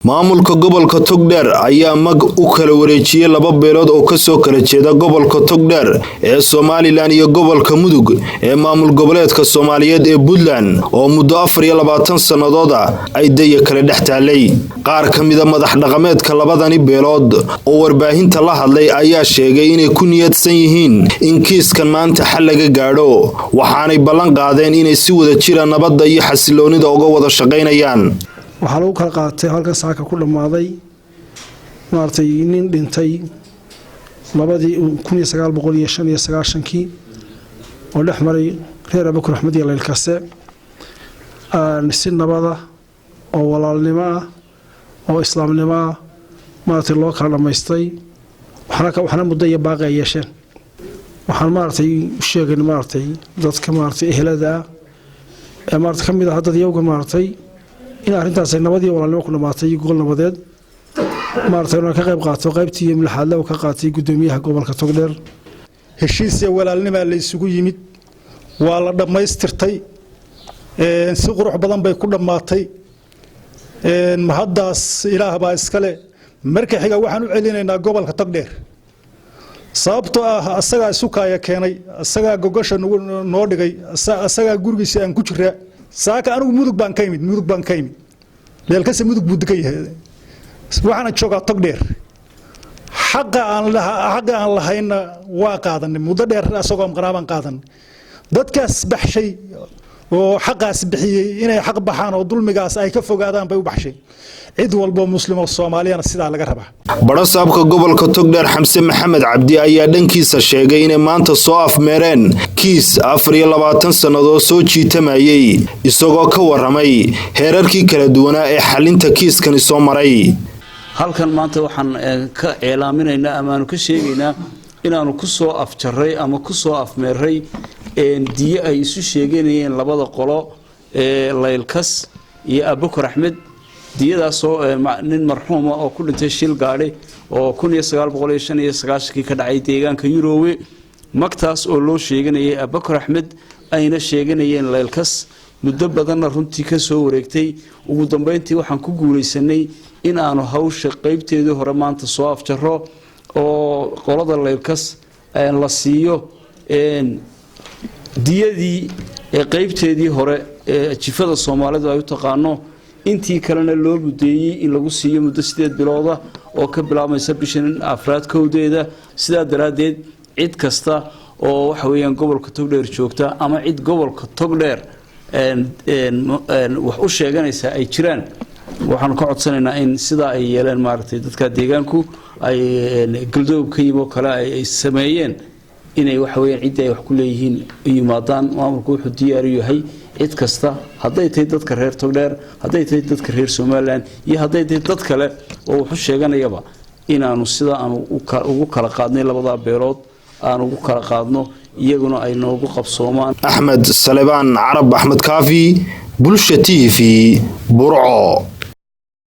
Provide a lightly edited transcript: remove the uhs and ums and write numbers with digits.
Maamulka gobolka Togdheer ayaa mag u kala wareejiyay laba beelood oo kasoo kala jeeda gobolka Togdheer ee Somaliland iyo gobolka Mudug ee maamul goboleedka Soomaaliyeed ee Puntland, oo muddo 24 sannadood ah ay daya kala dhex taalay. Qaar ka mida madax dhaqameedka labadani beelood oo warbaahinta la hadlay ayaa sheegay inay ku niyadsan yihiin in kiiskan maanta xal laga gaadho, waxaanay ballan qaadeen inay si wada jira nabadda iyo xasiloonida uga wada shaqaynayaan. Waxaa lagu kala qaatay halkan saaka ku dhammaaday, maaragtay, nin dhintay 1995-kii oo dhex maray reer Abakur Axmed iyo Laylkase, si nabada oo walaalnimo ah oo islaamnimo ah, maaragtay, loo kala dhammaystay. Waxna muddo iyo baaqi ay yeesheen. Waxaan, maaragtay, u sheegayn, maaragtay, dadka, maaragtay, ehelada ah ee, maaragtay, ka mid ah dad iyaga, maaragtay, in arrintaas ay nabad iyo walaalnimo ku dhamaatay iyo gogol nabadeed, maaragtay, inaan ka qayb qaato qaybtii mlaxaadle uu ka qaatay guddoomiyaha gobolka Togdheer. Heshiis iyo walaalnimaa la isugu yimid, waa la dhammaystirtay, si qurux badan bay ku dhammaatay. Mahaddaas Ilaah baa iskale. Marka xiga waxaan u celinaynaa gobolka Togdheer, sababtoo ah asagaa isukaaya keenay, asagaa gogosha noo dhigay, asagaa gurigiisa aan ku jiraa saaka. Anigu Mudug baan ka imid, Mudug baan ka imid. Leelkase Mudug buu degan yahay, waxaana joogaa Togdheer. Xaqa aan lahayna waa qaadanay, muddo dheer asagoo maqnaa baan qaadanay. Dadkaas baxshay oo xaqaas bixiyey inay xaq baxaan oo dulmigaas ay ka fogaadaan bay u baxshay. Cid walbo Muslim oo Soomaaliyana sidaa laga rabaa. Badhasaabka gobolka Togdheer Xamse Maxamed Cabdi ayaa dhankiisa sheegay inay maanta soo afmeereen kiis 24 sannadood soo jiitamayay, isagoo ka waramay heerarkii kala duwanaa ee xalinta kiiskani soo maray. Halkan maanta waxaan ka ceelaaminaynaa ama aanu ka sheegaynaa inaanu ku soo afjarray ama ku soo afmeeray diyo ay isu sheeganayeen labada qolo ee Laylkas iyo Abukar Axmed. Diyadaasoo nin marxuuma oo ku dhintay shil gaadhi oo 1995-kii ka dhacay deegaanka Yurowe, magtaas oo loo sheeganayay Abukar Axmed ayna sheeganayeen Laylkas, muddo badanna runtii ka soo wareegtay. Ugu dambeyntii waxaan ku guulaysanay in aanu hawsha qeybteedii hore maanta soo afjaro oo qolada Laylkas la siiyo diyadii qeybteedii hore ee jifada Soomaalidu ay u taqaano, intii kalena loo mudeeyey in lagu siiyo muddo 8 bilooda oo ka bilaabmaysa bishan afraad 1-deeda. Sidaa daraaddeed cid kasta oo waxa weeyaan gobolka Togdheer joogta ama cid gobolka Togdheer wax u sheeganaysaa ay jiraan, waxaanu ka codsanaynaa in sidaa ay yeeleen, maaragtay, dadka deegaanku ay Galdoog ka yimi oo kale ay sameeyeen, inay waxa weyaan ciddii ay wax ku leeyihiin u yimaadaan. Maamulku wuxuu diyaaru yahay cid kasta, hadday tahay dadka reer Togdheer, hadday tahay dadka reer Somaliland iyo hadday tahay dad kale oo waxu sheeganayaba, inaanu sidaa aanu ugu kala qaadnay labadaa beelood aan ugu kala qaadno, iyaguna ay noogu qabsoomaan. Axmed Salebaan Carab, Axmed Kaafi, Bulsha TV, Burco.